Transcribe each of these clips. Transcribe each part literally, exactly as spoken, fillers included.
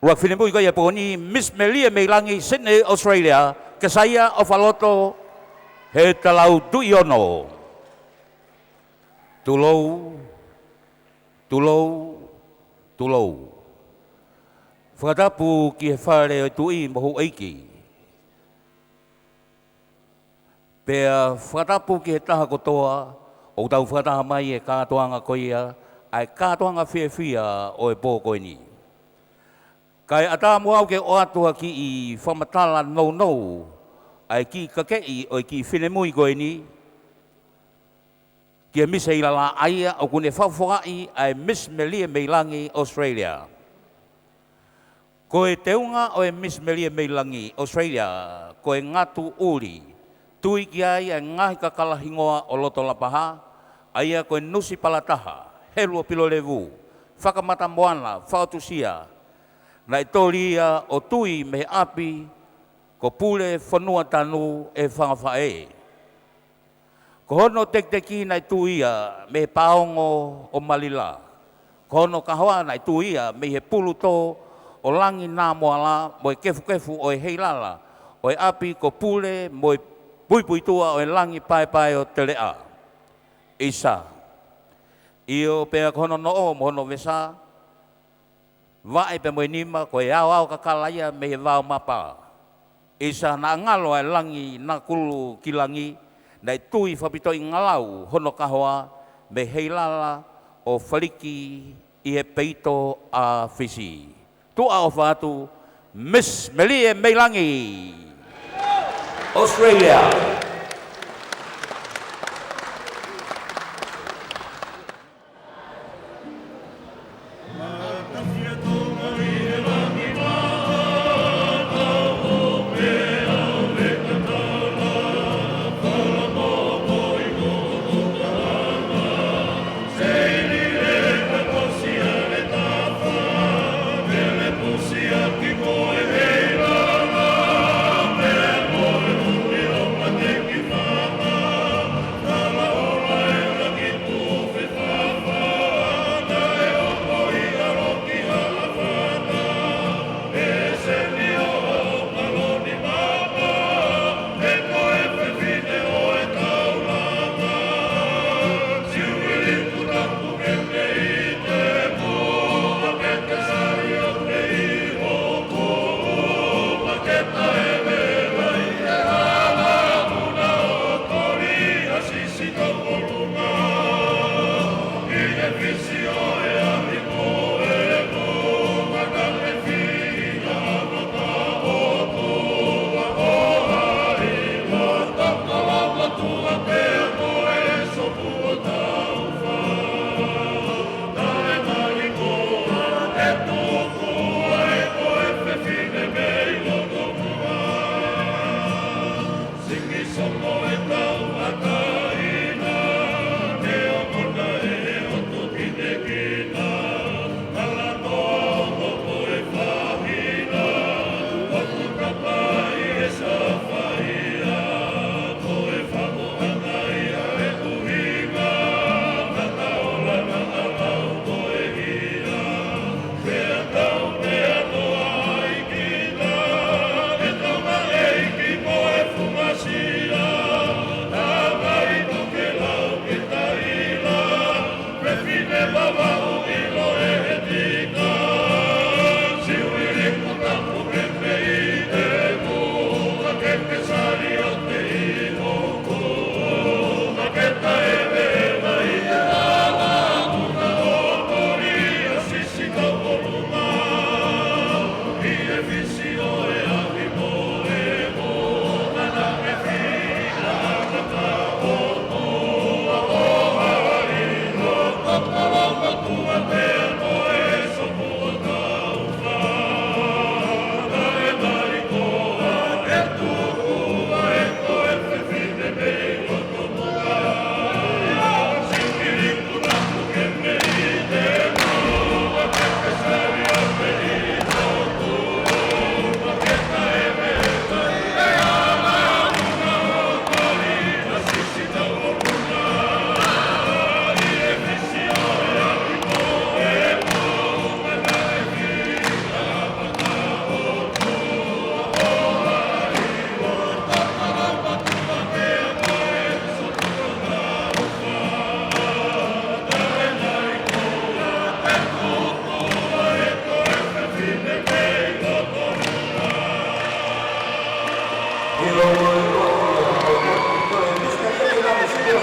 Ua finemui ko ia pō ni, Miss Melie Meilangi, Sydney, Australia, Kesaia ʻOfaloto Hetalautuʻiono. Tulou, tulou, tulou. Fakatapu ki he fale ʻo e tuʻi mo houʻeiki. Pea fakatapu ki he taha kotoa ʻoku tau fakataha mai he kātoanga ko ia, ʻa e kātoanga fiefia ʻo e pō ko eni. Kae ʻatā mo au ke ʻoatu ha kiʻi fakamatala nounou ʻa e kiʻi kakeʻi ʻo e kiʻi finemui ko eni, ki he Miss Heilala ʻa ia ʻoku ne fakafofongaʻi ʻa e Miss Melie Meilangi Australia. Ko e teunga ʻo e Miss Melie Meilangi Australia, ko e ngatu ʻuli, tui ki ai ʻa e ngaahi kakala hingoa ʻo loto Lapaha, ʻa ia ko e Nusi Palataha, Helu ʻo Pilolevu, Fakamatamoana, Fakaʻotusia, naʻe toli ia ʻo tui mei he ʻapi ko Pule Fonua Tanu ʻe Fangafaʻē. Ko hono tekiteki naʻe tui ia mei he Paongo ʻo Malila. Ko hono kahoa naʻe tui ia mei he Pulutō ʻo Langi Namoala mo e kefukefu ʻo e Heilala ʻo e ʻapi ko Pule mo e Puipuitua ʻo e Langi Paepae ʻo Teleʻa. ʻIsa. ʻIo pea ko hono noʻo mo hono vesa, vaʻe pea mo e nima, ko e aoao kakala ia mei he vao mapa. ʻIsa naʻa ngalo ʻa e langi nakulu ki langi, naʻe tui fakapitoʻi ngalau hono kahoa mei Heilala ʻo Faliki ʻi he peito ʻa Fisi. Tuʻa ʻofa atu, Miss Melie Meilangi, Australia.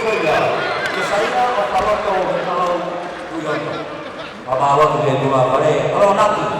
Ia, ke saia ʻo faloto he Kalau Tuʻi Loto. Fakamālō atu ki he tuʻa fale, ʻAlonaki.